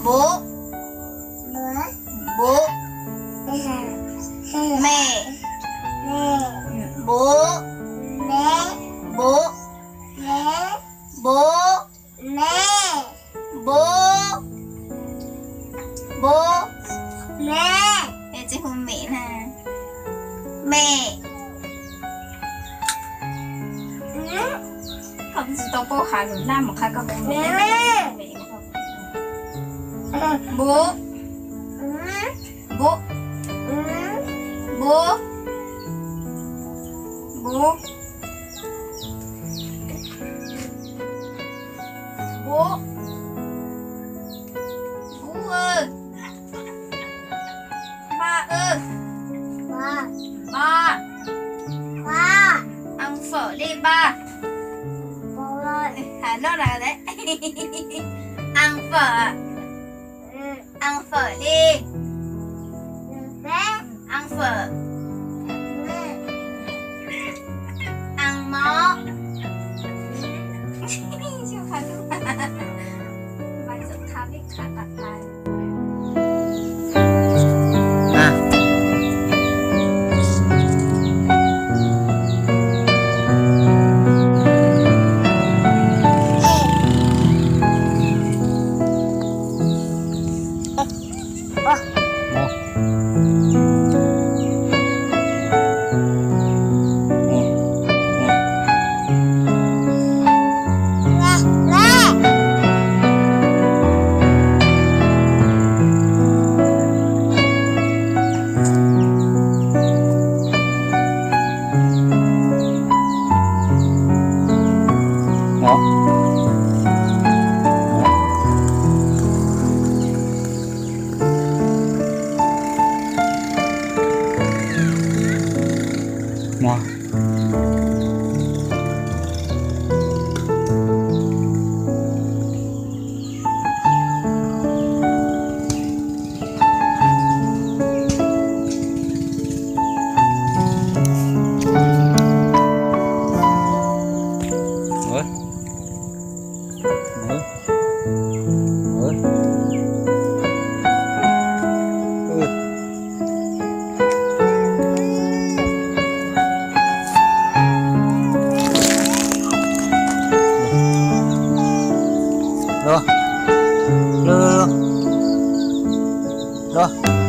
Npu. Npu. Me. Npu. Npu. Npu. Npu. Npu. Npu. Me. Tsis hu mem na. Me. Koj twb tsis tau paub hais lus Nplog mus qhia koj hu mem. Npu. Npu. Npu. Npu. Npu. Npu. Npa. Npa. Ăn phở đi ba. Hais noj na. Ăn phở. Ăn phở đi. Ăn phở. Ăn món. Los, los, los, los.